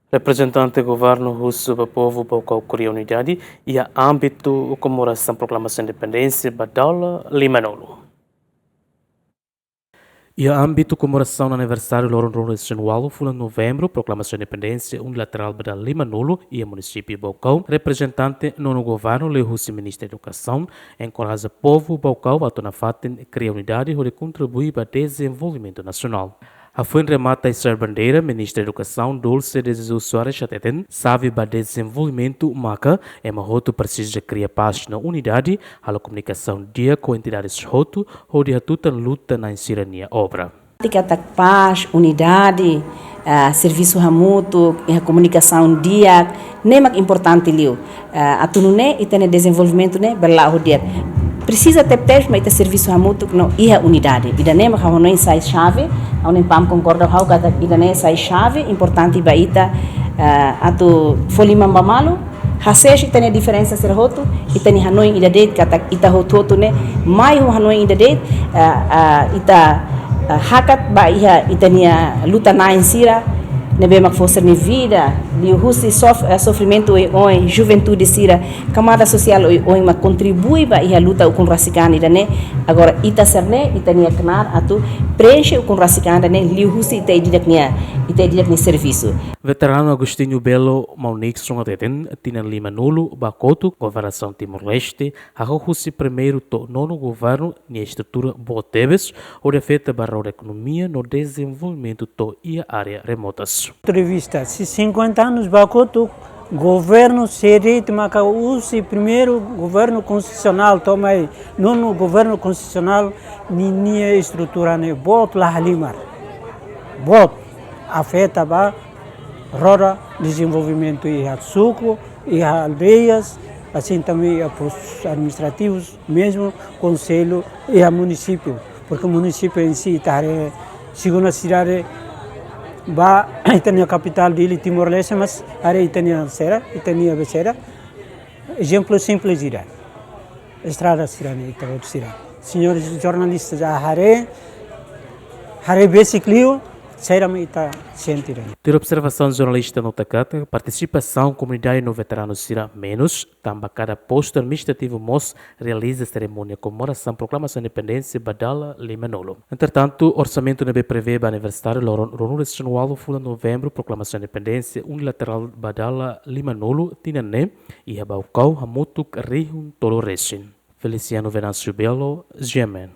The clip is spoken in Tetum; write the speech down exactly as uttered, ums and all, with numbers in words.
Reprezentante governu husu ba povu Baucau kria unidade iha ámbitu komemorasaun proklamasaun independénsia ba dala lima-nulu. Iha ámbitu komemorasaun aniversáriu loron ruanulu-resin-ualu fulan Novembru, proklamasaun independénsia unilaterál ba dala lima-nulu iha munisípiu Baucau, reprezentante nonu governu liuhusi Ministra Edukasaun enkoraja povu Baucau atu nafatin kria unidade hodi kontribui ba dezenvolvimentu nasionál. Hafoin remata hissar bandeira, Ministra Edukasaun Dulce de Jesus Soares hateten, xave ba dezenvolvimentu maka ema hotu presiza kria pás no unidade, halo komunikasaun di'ak ho entidades hotu, hodi hatutan luta na'in sira-nia obra. Katak pás, unidade, ah, servisu hamutuk, iha komunikasaun di'ak, ne'e mak importante liu. Ah, atu nune'e ita-nia dezenvolvimentu ne'e bele la'o ho di'ak. Presiza tebetebes mak ita servisu hamutuk no iha unidade. Ida-ne'e mak ha'u hanoin sai xave, ha'u-nia PAM konkorda ho ha'u katak ida-ne'e sai xave, importante ba ita, ah, atu fó liman ba malu, hasees ita-nia diferensa sira hotu, ita-nia hanoin ida de'it katak ita hotu-hotu ne'e mai ho hanoin ida de'it, ah, ah, ita, ah, hakat ba iha ita-nia luta-na'in sira ne'ebé mak fó sira-nia vida, liuhusi sof-, eh, sofrimentu oioin, juventude sira, kamada sosiál oioin mak kontribui ba iha luta ukun rasik an ida-ne'e. Agora ita sira-ne'e, ita-nia knaar atu preenxe ukun rasik an ida-ne'e liuhusi ita ida-idak nia, ita ida-idak nia servisu. Veteranu Agostinho Belo Maunixon hateten, tinan lima-nulu ba kotuk, governasaun Timor-Leste, hahú husi primeiru to'o nonu governu nia estrutura boot tebes, hodi afeta ba roda ekonomia no dezenvolvimentu to'o iha área remotas. Entrevista, se cinquenta anos ba kotuk, governu sira de'it maka husi primeiru governu konstitusionál to'o mai nonu governu konstitusionál, ninia estrutura ne'e boot la halimar. Boot afeta ba roda dezenvolvimentu iha suku, iha aldeias, asin tanba iha postus administrativus, mezmu konsellu iha munisípiu, porke munisípiu em si ita haree, segundu sidade ba ita-nia kapitál Dili, Timor-Leste, mas haree ita-nia sira, ita-nia be sira. Ezemplu simples ida. Estrada sira-ne'e ita hotu sira. Señores jornalistas, haree, haree besik liu, saida mak ita sente ida-ne'e. Tuir observasaun jornalista nota katak, partisipasaun komunidade no veteranu sira menus, tanba kada postu administrativu mós realiza serimónia komemorasaun proklamasaun independénsia ba dala lima-nulu. Entretantu, orsamentu ne'ebé prevee ba aniversáriu loron ruanulu-resin-ualu fulan Novembru, proklamasaun independénsia unilaterál ba dala lima-nulu tinan ne'e, iha Baucau hamutuk rihun tolu resin. Feliciano Venâncio Belo, G M N.